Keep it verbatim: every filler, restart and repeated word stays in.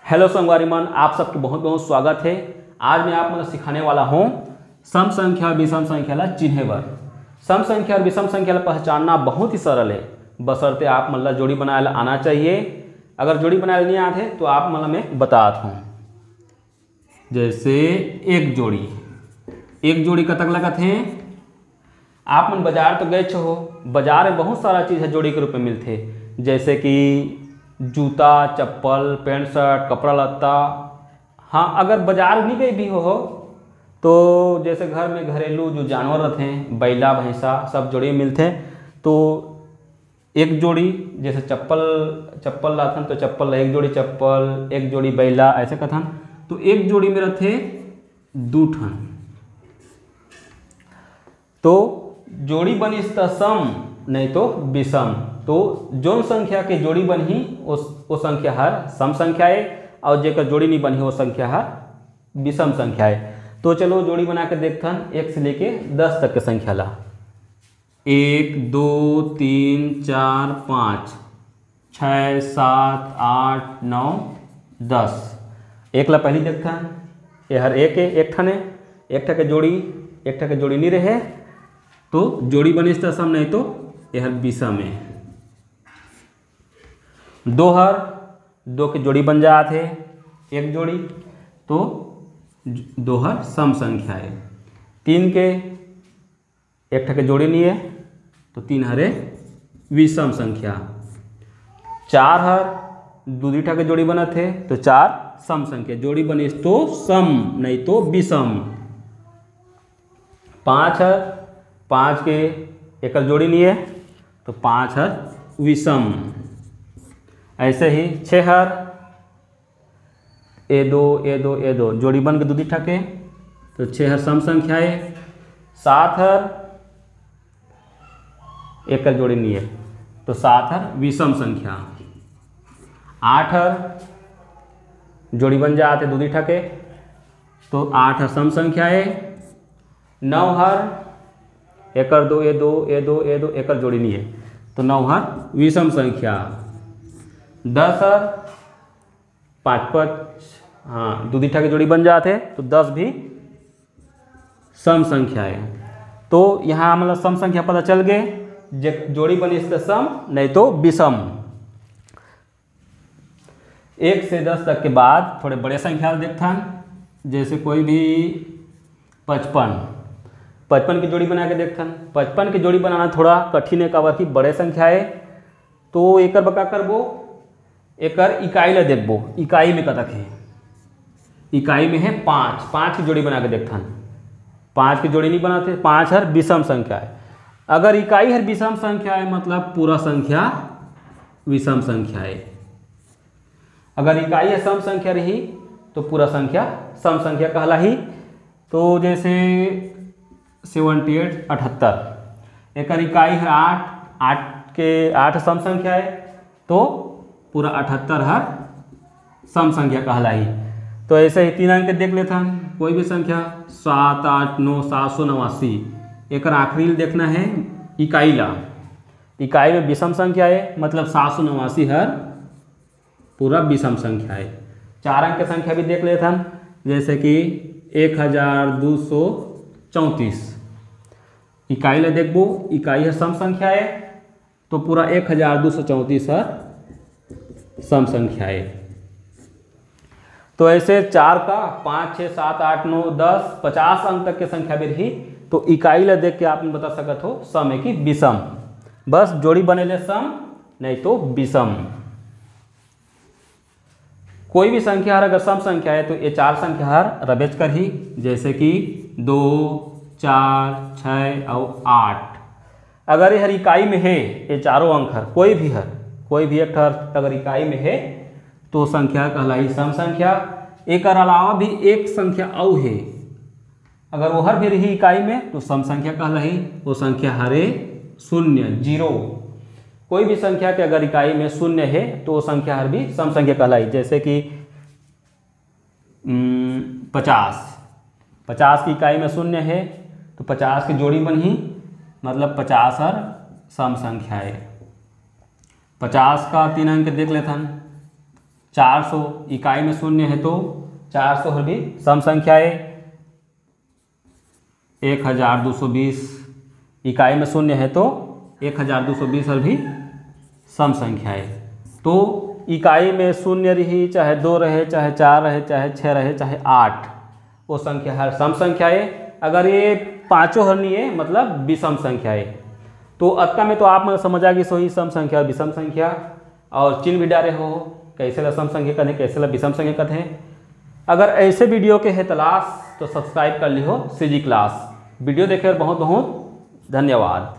Hello संगवारी मन, आप सबके बहुत बहुत स्वागत है। आज मैं आप मन ला सिखाने वाला हूँ सम संख्या और विषम संख्या ला चिन्हे बर। सम संख्या और विषम संख्या ला पहचानना बहुत ही सरल है, बशर्ते आप मन ला जोड़ी बनाए ला आना चाहिए। अगर जोड़ी बनाए ला नहीं आते तो आप मन ला मैं बतात हूँ। जैसे एक जोड़ी, एक जोड़ी कतक लगत है? आप मन बाजार तो गए हो, बाजार में बहुत सारा चीज़ है जोड़ी के रूप में मिलते, जैसे कि जूता, चप्पल, पैंट शर्ट, कपड़ा लत्ता। हाँ, अगर बाजार नहीं गए भी हो तो जैसे घर में घरेलू जो जानवर रहते हैं, बैला भैंसा, सब जोड़ी मिलते हैं। तो एक जोड़ी, जैसे चप्पल, चप्पल लाथन तो चप्पल, एक जोड़ी चप्पल, एक जोड़ी बैला, ऐसे कथन। तो एक जोड़ी में रहते दू ठन। तो जोड़ी बनिस त सम, नहीं तो विषम। तो जोन संख्या के जोड़ी बनही, वो, वो संख्या हर सम संख्या है, और जेकर जोड़ी नहीं बनही, वो संख्या हर विषम संख्या है। तो चलो जोड़ी बना के देखथन एक से लेके दस तक के संख्या ला। एक, दो, तीन, चार, पाँच, छः, सात, आठ, नौ, दस। एक ला पहली देखथन, एहर एक है, एक ठन है, एक ठा के जोड़ी, एक ठा के जोड़ी नहीं रहे, तो जोड़ी बनिस त सम, नहीं तो एहर विषम है। दो हर दो के जोड़ी बन जात है, एक जोड़ी, तो दो हर सम संख्या है। तीन के एक ठा के जोड़ी नहीं है, तो तीन हरे विषम संख्या। चार हर दू दू ठा के जोड़ी बनत है, तो चार सम संख्या। जोड़ी बनिस तो सम, नहीं तो विषम। पाँच हर, पाँच के एकर जोड़ी नहीं है, तो पाँच हर विषम। ऐसे ही छः हर, ए दो, ए दो, ए दो, जोड़ी बन के दू दू ठा के, तो छः हर सम संख्या है। सात हर एकर जोड़ी नहीं है, तो सात हर विषम संख्या। आठ हर जोड़ी बन जाते दू दू ठा के, तो आठ हर सम संख्या है। नौ हर एकर दो, ए दो, ए दो, ए दो, एकर जोड़ी नहीं है, तो नौ हर विषम संख्या। दस हर पाँच पाँच, हाँ, दू दू ठा के जोड़ी बन जाते, तो दस भी सम संख्या है। तो यहाँ मतलब सम संख्या पता चल गए, जे जोड़ी बनिस त सम, नहीं तो विषम। एक से दस तक के बाद थोड़े बड़े संख्या देखथन, जैसे कोई भी पचपन, पचपन की जोड़ी बना के देखथन। पचपन की जोड़ी बनाना थोड़ा कठिन है, काबर कि बड़े संख्या है। तो एकर बर का करबो, एकर इकाई ला देखबो, इकाई में कतक है। इकाई में है पाँच, पाँच की जोड़ी बना के देखथन। पाँच की जोड़ी नहीं बनाते, पाँच हर विषम संख्या है। अगर इकाई हर विषम संख्या है, मतलब पूरा संख्या विषम संख्या है। अगर इकाई ह सम संख्या रही, तो पूरा संख्या सम संख्या कहलाही। तो जैसे सेवेंटी एट, अठहत्तर, एकर इकाई हर आठ, आठ के, आठ सम संख्या है, तो पूरा अठहत्तर हर सम संख्या कहलाही। तो ऐसे ही तीन अंक देख लेथन, कोई भी संख्या, सात, आठ, नौ, सात सौ नवासी, एकर आखिरी ल देखना है इकाई ला। इकाई में विषम संख्या है, मतलब सात सौ नवासी हर पूरा विषम संख्या है। चार अंक के संख्या भी देख लेथन, जैसे कि एक हजार दू सौ चौंतीस। इकाई ला देखबो, इकाई ह सम संख्या है, तो पूरा एक हजार दू सौ चौंतीस ह सम संख्या है। तो ऐसे चार का पाँच, छः, सात, आठ, नौ, दस, पचास अंक तक के संख्या भी रही, तो इकाई ला देख के आप मन बता सकत हो सम है कि विषम। बस जोड़ी बने ले सम, नहीं तो विषम। कोई भी संख्या हर अगर सम संख्या है, तो ये चार संख्या हर रबेच करही, जैसे कि दो, चार, छः और आठ। अगर ये हर इकाई में है, ये चारों अंक हर, कोई भी हर, कोई भी एक हर अगर इकाई में है, तो संख्या कहलाई सम संख्या। एकर अलावा भी एक संख्या अउ है, अगर वो हर भी रही इकाई में, तो सम संख्या कहलाही। वो संख्या हरे शून्य, जीरो। कोई भी संख्या के अगर इकाई में शून्य है, तो वो संख्या हर भी सम संख्या कहलाई। जैसे कि, उम, पचास, पचास की इकाई में शून्य है, तो पचास की जोड़ी बनही, मतलब पचास हर सम संख्या है। पचास का तीन अंक देख लेथन, चार सौ इकाई में शून्य है तो चार सौ हर भी सम संख्या है। एक हजार दो सौ बीस इकाई में शून्य है तो एक हजार दो सौ बीस हर भी सम संख्या है। तो इकाई में शून्य रही, चाहे दो रहे, चाहे चार रहे, चाहे छः रहे, चाहे आठ, वो संख्या हर सम संख्या है। अगर ये पाँचों हर नहीं है, मतलब विषम संख्या है। तो अतका में तो आप मन समझ आ गिस होही सम संख्या और विषम संख्या, और चिन्ह भी डारे हो, कैसे ला सम संख्या कथे, कैसे ला विषम संख्या कथे। अगर ऐसे वीडियो के है तलाश तो सब्सक्राइब कर लिहो सीजी क्लास। वीडियो देखे बर बहुत बहुत धन्यवाद।